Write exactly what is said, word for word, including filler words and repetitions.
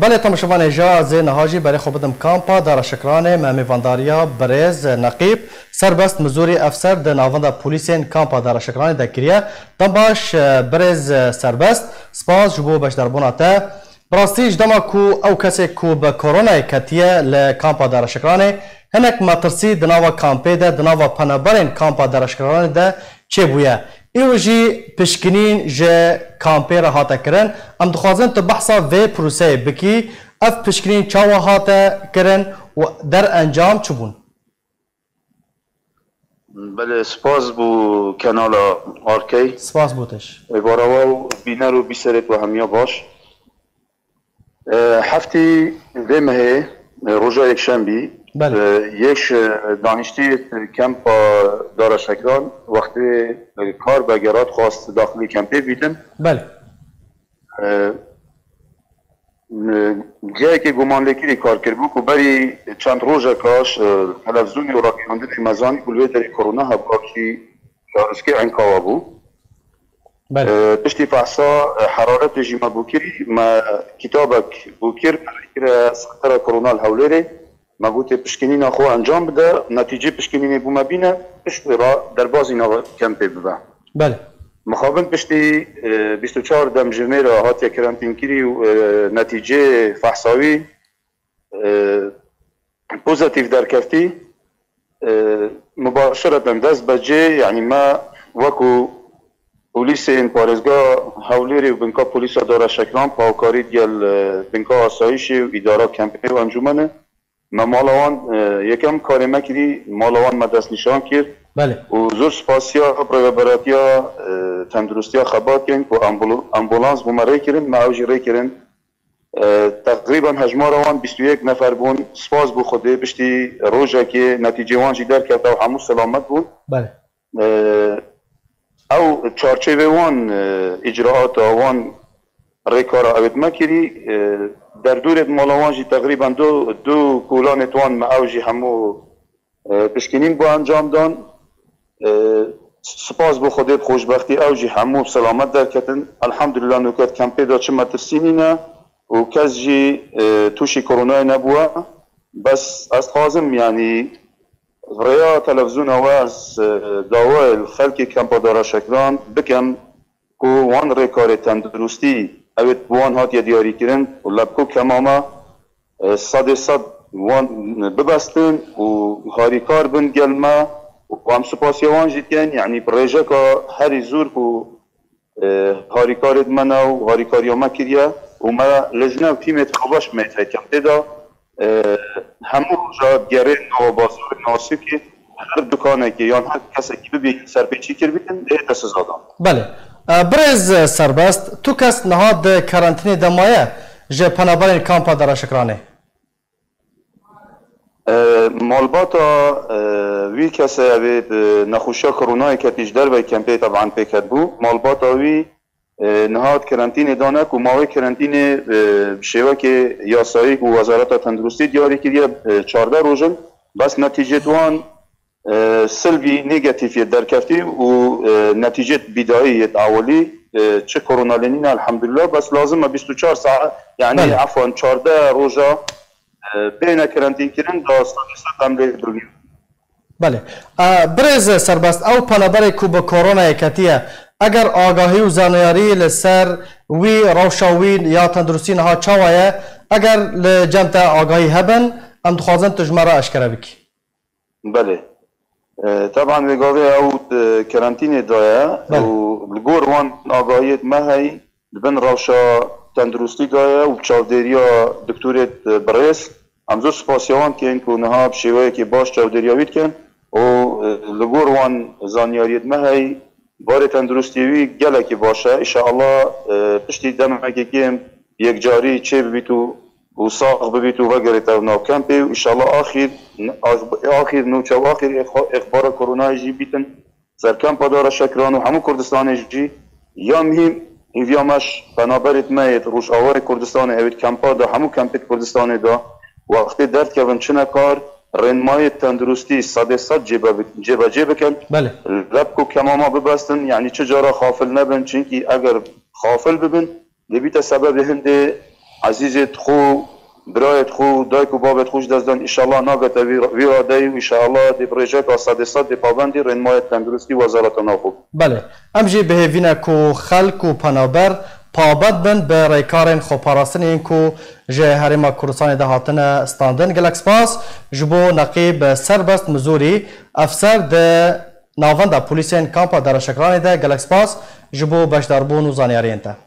Belê, temaşevanê hêja, ez ê niha jî berê xwe bidim kampa Dara Şikranê. Me mêvandariya birêz Neqîb Serbest Mizûrî, efser di navenda polîsên kampa Dara Şikranê de kiriye. Dem baş, e, birêz, e, Serbest, spas ji bo beşdarbûna te. Bi rastî, ji dema ku ew kesê ku bi koronayê ketiye li kampa Dara Şikranê, hinek metirsî di nava kampê de, di nava penaberên kampa Dara Şikranê de çêbûye. Îro jî pişkinîn ji kampê re hate kirin. Em dixwazin tu behsa vê proseyê bikî. Ev pişkinîn çawa hate kirin û derencam çi bûn? Belê, spas bo kanala Arkey. Spas bo te jî. Êvara we û bîner û bîserê we hemiya baş. E, heftî vê mehê, e, roja yekşembî, Belê. e, yek, e, daniştî kempa Dara Şekran wextê, e, kar vegera dixwast daxilî kempê bîtin. Belê. E, e, cihekê gumanlêkirî kar kiribû ku berî çend rojeka ji, e, televîzyonê û ragihandinê me zanî ku li wê derê korona hebû, ew jî şariskê Enkawa bû. Belê. E, piştî fehsa, e, heraretê jî me bû kirî, me kitabek bû kir, me kire Sektera Korona li Hewlêrê. Me gotê pişkinîna xwe encam bide, netîcê pişkinînê bo me bîne, pişt wê re derbazî nava kempê bibe. Belê. Mixabin piştî, e, bîst û çar demjimêra hatiye karantînkirî û, e, netîcê fehsa wî, e, pozîtîf derkeftî, e, mubaşereten dest be cê, yanî me wekû polîsên parêzgeha Hewlêrê û binka polîsa Dara Şekran, bi hawkarî digel, e, binka asayîşê û îdara kempê û encûmenê, me mala wan, e, yekem karê me kirî, mala wan me destnîşan kir. Belê. Û zor spasiya Rêveberatiya, e, Tenduristiya Xebat kirin ku ambul-, ambulans bo me rê kirin, me ew jî rê kirin. E, teqrîben hejmara wan bîst û yek nefer bûn. Spas bo Xwedê, piştî rojekê netîcê wan jî derkevt û hemû selamet bûn. Belê. E, ew çarçêvê wan, e, îcraata wan rêkara ew ê me kirî, e, derdorê di mala wan jî teqrîben du, du kolanê wan me ew jî hemû e, pişkinîn bo encam dan. E, spas bo Xwedê, bi xweşbextî ew jî hemû bi selamet derketin. Elhamdulillah, nuket kempê de çi metirsî nîne û kes jî, e, tûşî koronayê nebûye. Bes ez dixwazim, yanî, rêya televîzyona we ez, e, dawayê li xelkê kempa Dara Şekran bikim, ku wan rêkarê tenduristî, ew ê bi wan hatiye diyarîkirin û lebko kemama, e, sedê sed wan bibestin û harîkar bin gel me û em spasiya wan jî dikin, yanî bi rêjeka herî zor ku, e, harîkarê di me ne û harîkariya me kiriye û me lijne û tîmê xwe baş me yê kempê de. E, hemû roja digerên nava bazarê nava sûkê, her dukanekê yan her kesekî bibî serpêçî kiribîtin, ê te siza dan. Belê. E, birêz Serbest, tu kes niha di karantînê de maye ji penaberên kampa Dara Şikranê? E, malbata, e, wî kesê ev ê bi nexweşiya koronayê ketî ji derveyî kempê teban pêket bû. Malbata wî e, niha di karantînê de ne ku mawê karantînê, e, bi şêwekê yasayî ku Wezareta Tenduristî diyarî kiriye, e, çardeh roj in. Bes netîcê wan, e, silbî, negatîf yê derkeftî û, e, netîcê bîdayî yê ewilî, e, çi korona lê nîne, elhamdulillah. Bes lazim e bîst û çar saet, yanî Belê. efwan çardeh roja, e, bêne karantînkirin, da sedî sed em lê dûrî. Belê. E, birêz Serbest, ew penaberê ku bi koronayê ketiye, eger agahî û zanyarî li ser wî, rewşa wî ya tenduristî niha çawa ye? Eger li cem te agahî hebin, em dixwazin tu ji me re eşkere bikî. Belê. E, teban wê gavê ew di karantînê de ye Belê. û li gor wan agahiyê me heyî, di bin rewşa tenduristî de ye û bi çavdêriya doktorê, e, birêz. Em zor spasiya wan dikin ku niha bi şêweyekê baş çavdêriya wî dikin û, e, li gor wan zanyariyê me heyî, barê tenduristiyê wî gelekî baş e. Înşeallah, e, piştî demekê kêm yekcarî çê bibît û, û sax bibît û vegerîte nav kempê û înşeallah axîr, axîr nûçe û axîr êx-, êxbara koronayê jî bîtin. Serkempa Dara Şekran û hemû Kurdistanê jî ya mihîm hêviya me ji penaberê me yê Rojavayê Kurdistanê, ew ê di kempa de, hemû kempê di Kurdistanê de wextê derdikevin çine kar, rênmayê tenduristî sedê sed cêbe-, cêbecê bikin. Belê. Lebk û kemama bibestin, yanî çi cara xafil nebin, çimkî eger xafil bibin, dê bîte sebebê hindê Ezîzê xwe, birayê xwe, dayk û bavê xwe ji dest dan, înşallah nagete vî, vî radeyê û înşallah dê bi rêjeka sedê sed dê pabendî rênmayê tenduristî wezareta navxwe. Belê. Em jî bihêvî ne ku xelk û penaber pabend bin bi rêkarên xweparastinê yên ku ji Herêma Kurdistanê de hatine standin. Gelek spas ji bo Neqîb Serbest Mizûrî, efser di Navenda polîsên kampa Dereşekranê de, gelek spas ji bo beşdarbûn û zanyariyên te.